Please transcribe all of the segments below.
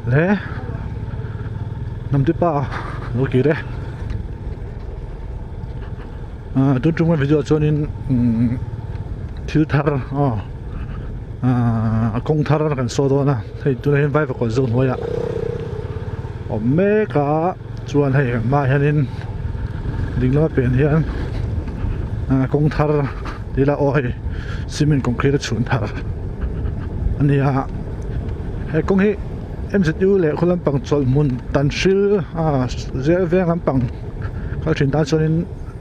Le hnamte pa lo kir e ah tun tum kan video ah chuanin umm thil thar aw ah kawng thar kan saw dawn a hei tunah hian vaivakawn zo hnuaiah awm mek a chuan hei kan hmaah hianin ding lama pian hian ah kawng thar tih ila aw hei cement concrete a chhun thar a ni a he kawng hi M_Z_U leh khaw lampang chawlh hmun tan hril ah zel veng lampang kal thin tan chuanin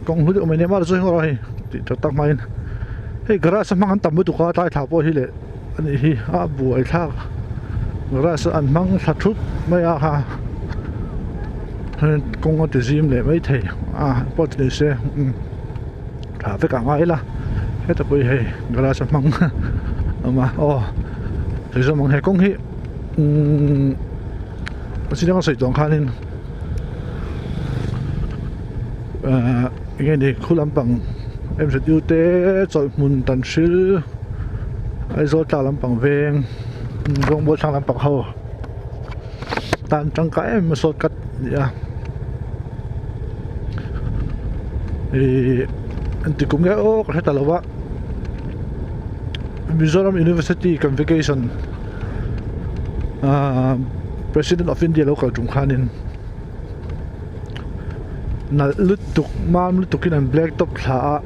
kawng hlu deuh mai nia mahse chu hei tih tak tak hmain hei garage a hmang an tam lutuk a tlai thla pawh hi leh a nih hi a buai thlak garage an hmang thla thup mai a kha kawng a ti zim leh maithei a pawh chu ni se tha vek ang a ila heta pawh hi hei garage a hmang a awm a aw sawi zawm ang he kawng hi umm a sawi tawh ang khanin ahh enge ni khu lampang M_Z_U te chawlh hmun tan hril Aizawl tlang lampang veng rawngbawl thlang lampang ho tan tangkai em em a shortcut a ni a ihh an ti kum nge aw ka hre ta lo a Mizoram University convocation ahh President of India lo kal tum khanin nalh lutuk mam lutukin an black top thla a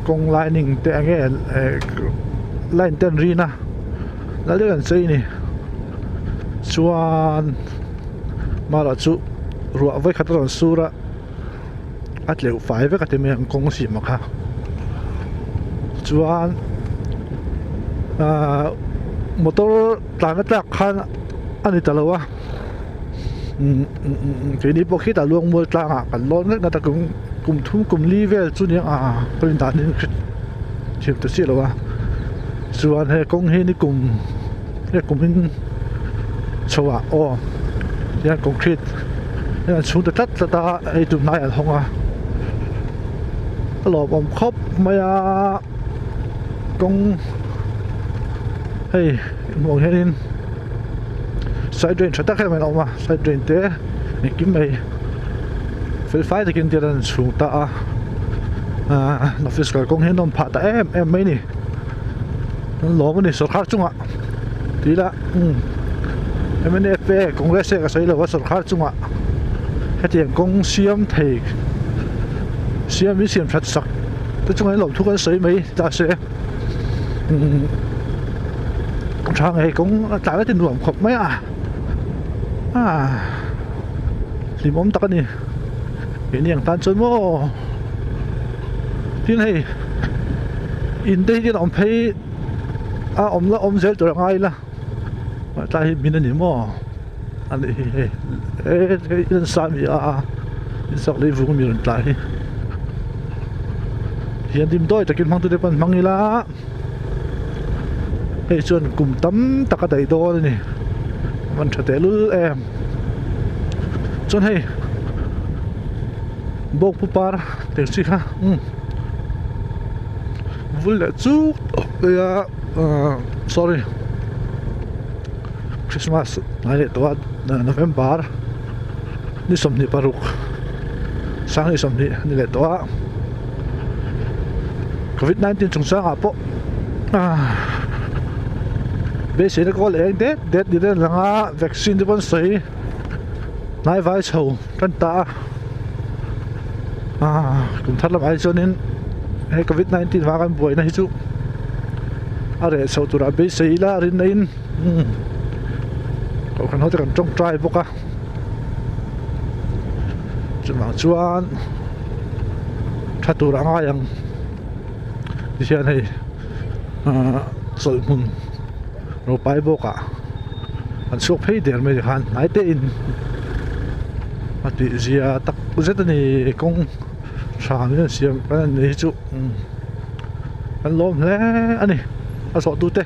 kawng lining te eng nge eh line te an rin a nalh deuhin an chei a ni chuan mahla chu ruah vawikhat a rawn sur a a tleuh fai vek a ti mai ang kawng siam ang kha chuan ahh motor tlan a tlak khan a ni ta lo a keini pawh khitah luangmual tlangah kan lawn vek ngat a kum kum thum kum li vel chu nia ah ka rin dan in thiam ta chiah lo a chuan he kawng hi ni kum he kum in chho ah aw hian concrete hian an chhung ta tlat tlat a hei tunlai an hawng a a lawmawm khawp mai a kawng hei hmuh ang hianin side drain tha tak em em a awm a side drain te engkim mai fel fai takin te an chhung ta a ahh office kalkawng hi an awm phah ta em em mai a ni an lawm a ni sawrkar chungah tih ila umm M_N_F e congress e ka sawi lo a sawrkar chungah hetiang kawng siam thei siam hi siam that sak te chungah hian lawmthu kan sawi mai ta se umm tha ngei kawng a tlan a ti nuam khawp mai a ah hlimawm tak a ni keini ang tan chuan maw tin hei in te hi awm phei a awm la awm zel tur a ngai ila tlai hi min a ni maw a nih hi hei he in sa mi a in sak lei vung mi rawn tlai hi hian dimdawi takin hmang tute pawn hmang ila. Hei chuan kum tam tak a daih dawn a ni a van tha tehlul em chuan hei bawkpu par teng chi kha umm vul leh chuk mai a ahh sorry christmas hnai leh tawh a november ni 26 sanghnih 20 a ni leh tawh a. Covid 19 chungchang ah pawh beiseina kawl eng det det ni reng ang a vaccine te pawh an sawi hnai vai chho tan ta a kum thar lamah hi chuanin he covid 19 vanga an buaina hi chu a reh chhoh turah beisei ila a rin aiin kohhran ho te kan tawngtai bawk a chuvang chuan. Tha tur a ngai ang tihian hei ahh chawlh hmun rawpai bawk ah an chhuak phei der mai khan hnai te in a tih zia tak zet a ni kawng tha ang hian siam kan han nei hi chu kan lawm hle a ni a zawh tu te.